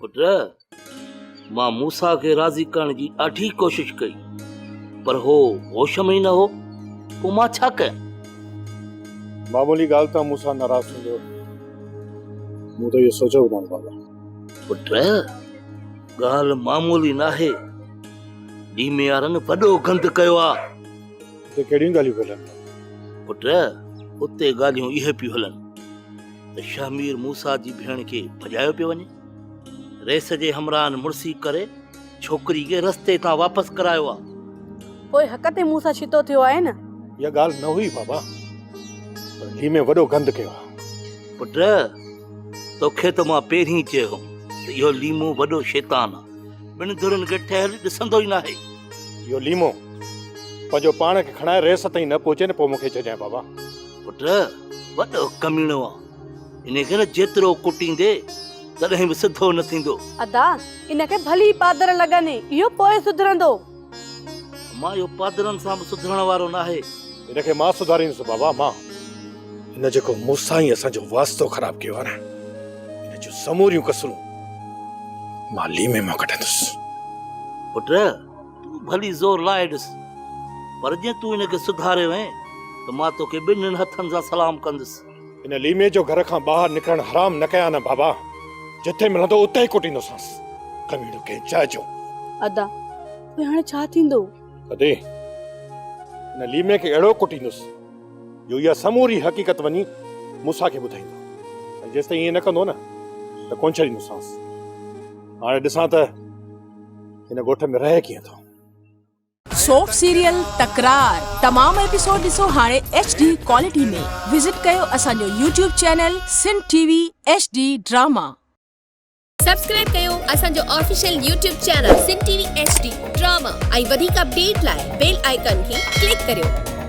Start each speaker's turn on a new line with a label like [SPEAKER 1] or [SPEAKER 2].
[SPEAKER 1] پٽ، مان موسيٰ کي راضي ڪرڻ جي ڏاڍي ڪوشش ڪئي، پر هو هوش ۾ ئي نه هو. پوء مان ڇا ڪيان؟
[SPEAKER 2] معمولي ڳالهه تان مون سان ناراض ٿيندو، مون ته اهو سوچيو به نه هو بابا.
[SPEAKER 1] پٽ، ڳالهه معمولي ناهي. ڊيمي وارن وڏو گند ڪيو آ.
[SPEAKER 2] اتي ڪهڙيون ڳالهيون پيون هلن؟
[SPEAKER 1] پٽ، اتي ڳالهيون اهي پيون هلن ته شهمير موسيٰ جي ڀيڻ کي ڀڄايو پيو وڃي. رئيس جي همراهن مڙسي ڪري ڇوڪري کي رستي تان واپس ڪرايو آ.
[SPEAKER 3] پوء حق تي مون سان ڇتو ٿيو آهي نه؟
[SPEAKER 2] اها ڳالهه نه هئي بابا، پر ليمي وڏو گند ڪيو آ.
[SPEAKER 1] پٽ، توکي ته مان پهرين چيو هوم ته اهو ليمو وڏو شيطان آ، ٻن ڌرين کي ٺهيل ڏسندو ئي ناهي.
[SPEAKER 2] اهو ليمو پنهنجو پاڻ کي کڻائي رئيس تائين نه پهچي نه پوء مون کي چئجانء بابا.
[SPEAKER 1] پٽ، وڏو ڪميڻو آ، انهي کي نه جيترو ڪٽيندي تڏهن به سڌو نه ٿيندو.
[SPEAKER 3] ادا، ان کي ڀلي پادر لڳن، اهو پوء سڌرندو.
[SPEAKER 1] امان، اهو پادرن سان به سڌرڻ وارو ناهي.
[SPEAKER 2] ان کي مان سڌاريندس بابا، مان. هن جيڪو مون سان ئي اسان جو واسطو خراب ڪيو آهي نه، ان جون سموريون ڪسرون مان ليمي مان ڪڍندس.
[SPEAKER 1] پٽ، تون ڀلي زور لائي ڏس، پر جي تون ان کي سڌاري وئين ته مان توکي ٻنهين هٿن سان سلام ڪندس.
[SPEAKER 2] ان ليمي جو گهر کان ٻاهر نڪرڻ حرام نه ڪيان نه بابا، جتي ملندو اتي ئي ڪٽيندوسانس، ڪميڻو ڪنهن جاء جو.
[SPEAKER 3] ادا، پوء هاڻي ڇا ٿيندو؟
[SPEAKER 2] ادي، ان ليمي کي اهڙو ڪٽيندس جو اها سموري حقيقت وڃي موسيٰ کي ٻڌائيندو ۽ جيستائين ائين نه ڪندو نه ته ڪونه ڇڏيندوسانس. هاڻي ڏسان ته هن ڳوٺ ۾ رهي ڪيئن ٿو.
[SPEAKER 4] سوپ سيريل تڪرار تمام ايپيسوڊ ڏسو هاڻي ايڇ ڊي ڪوالٽي ۾ وزٽ ڪيو اسان جو YouTube channel Sindh T V H D drama.
[SPEAKER 5] Subscribe ڪيو اسان جو official YouTube channel Sindh T V H D drama ۽ وڌيڪ اپڊيٽ لاء بيل آئيڪان کي ڪلڪ ڪريو.